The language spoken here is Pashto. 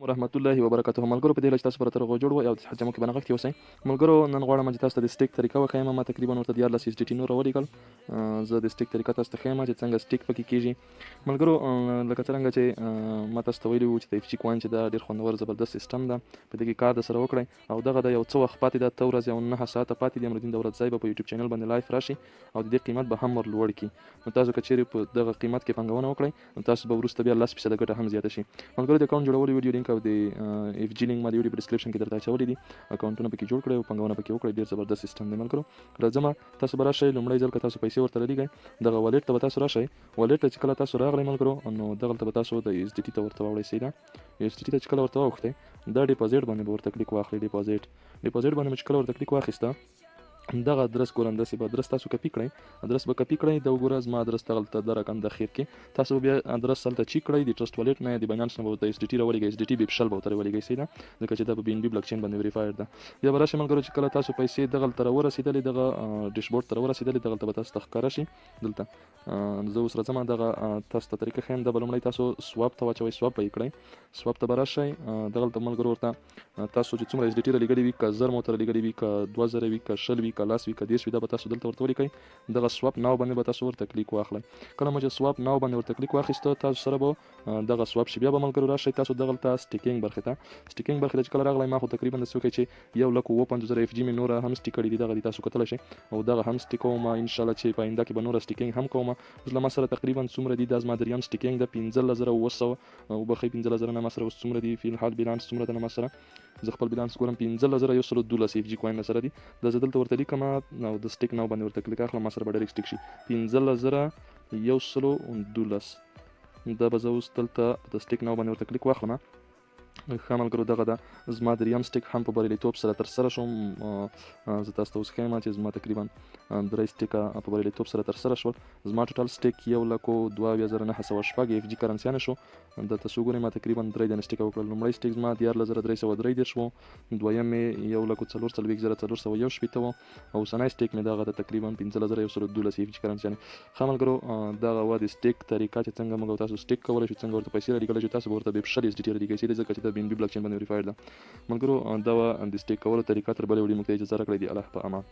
ورحمت الله وبرکاته. ملګرو، په دې هیله چې تاسو پر تر جوړ وئ او د صحت جامو کې به نغښتي اوسئ. ملګرو، نن غواړم چې تاسو ته د stake طریقه وښیم. ما تقریبا ورته 13 USDT نور ولیکل. زه د stake طریقه تاسو ته ښیم چې څنګه stake پکې کیږي. ملګرو، لکه څرنګه چې ما تاسو ته ویلي وو چې د FG coin چې دا ډېر خوندور زبردست سیستم ده، په دې کې کار د سره وکړئ. او دغه د یو څه وخت پاتې ده، ته ورځ یو 9 ساعته پاتې دي. امرالدین دولت زی به په یوټیوب چینل باندې live راشي او د دې قیمت به هم ور لوړ کړي. نو تاسو که چیرې په دغه قیمت کې پانګونه وکړئ، نو تاسو به وروسته بیا 10% ګټه هم زیاته شي. ملګرو، د اکاونټ جوړولو ویډیو لینک او د FG لینک ما د ویډیو په description کې درته اچولي دي. اکاونټونه پکې جوړ کړئ او پانګونه پکې وکړئ. ډېر زبردست سیستم دی. ملګرو، راځم، تاسو به راشئ. لومړی ځل که تاسو پیسې ورته رالیږئ، دغه wallet ته به تاسو راشئ. wallet ته چې کله تاسو راغلئ ملګرو، نو دغلته به تاسو د USDT ته ورته واوړئ. صحیح ده؟ USDT ته چې کله ورته واوښتئ، دا deposit باندې به ورته کلیک واخلئ. deposit باندې چې کله ورته کلیک واخیسته، دغه ادرس ګورم، داسې به ادرس تاسو کپي کړئ. ادرس به کپي کړئ. دا وګوره، زما ادرس دغلته د رقم د خیر کې تاسو بیا ادرس هلته چیک کړئ. د Trust Wallet نه، د Binance نه به ورته USDT راولېږئ. USDT BEP 20 به ورته راولېږئ. صحیح ده؟ ځکه چې دا په BNB بلاکچین باندې verified ده. بیا به راشئ ملګرو، چې کله تاسو پیسې دغلته راورسېدلې، دغه ډیشبورډ ته راورسېدلې، دغلته به تاسو ته ښکاره شي. دلته زه اوس راځم، دغه تاسو ته طریقه ښیم. دا به لومړی تاسو swap ته واچوئ، swap به یې کړئ. swap ته به راشئ. دغلته ملګرو، ورته تاسو چې څومره USDT رالیږلي وي، که 1000 مو ورته رالیږلي وي، که 2000 وي، که 20 وي، که 10 وي، که 30 وي، دا به تاسو دلته ورته ولیکئ. دغه swap now باندې به تاسو ورته کلیک واخلئ. کله مو چې swap now باندې ورته کلیک واخیسته، تاسو سره به دغه swap شي. بیا به ملګرو راشئ تاسو دغلته staking برخې ته. staking برخې ته چې کله راغلی، ما خو تقریبا داسې وکړئ چې 1,57,000 FG مې نوره هم stake کړي دي. دغه دي، تاسو کتلی شئ او دغه هم stake کوم. انشاءالله چې په آینده کې به نوره staking هم کوم. اوس له ما سره تقریبا څومره دي؟ دا زما دریم staking ده. 15,700، وبخښئ، 15,000 نه، ما سره اوس څومره دي؟ فی الحال بیلانس څومره ده؟ ما سره، زه خپل بیلانس ګورم، 15,112 FG coin سره دي. دا زه دلته ورته لیکم او د stake now باندې ورته کلیک اخلم. ما سره به direct stake شي. 15,112، دا به زه اوس دلته د stake now باندې ورته کلیک واخلم. ښه ملګرو، دغه ده، زما دریم stake هم په بریالیتوب سره ترسره شوم. زه تاسو ته اوس ښیم چې زما تقریبا درې stake ه په بریالیتوب سره ترسره شول. زما total stake 1,72,906 FG کرنسیانې شو. دلته تاسو وګورئ، ما تقریبا درې دانې stake ه وکړل. لومړی stake زما 13,333 وو، دویم مې 1,44,461 وو او اوسنی stake مې دغه ده، تقریبا 15,112 FG کرنسیانې. ښه ملګرو، دغه وه د stake طریقه چې څنګه موږ تاسو stake کولی شو، څنګه ورته پیسې رالیږلی شو. تاسو به ورته BEP 20 USDT رالیږئ، ځکه چې دا BNB بلاکچین باندې verified ده. ملګرو، دا وه د stake کولو طریقه. تر بلې ویډیو موږ ته اجازه راکړئ. دی الله په امان.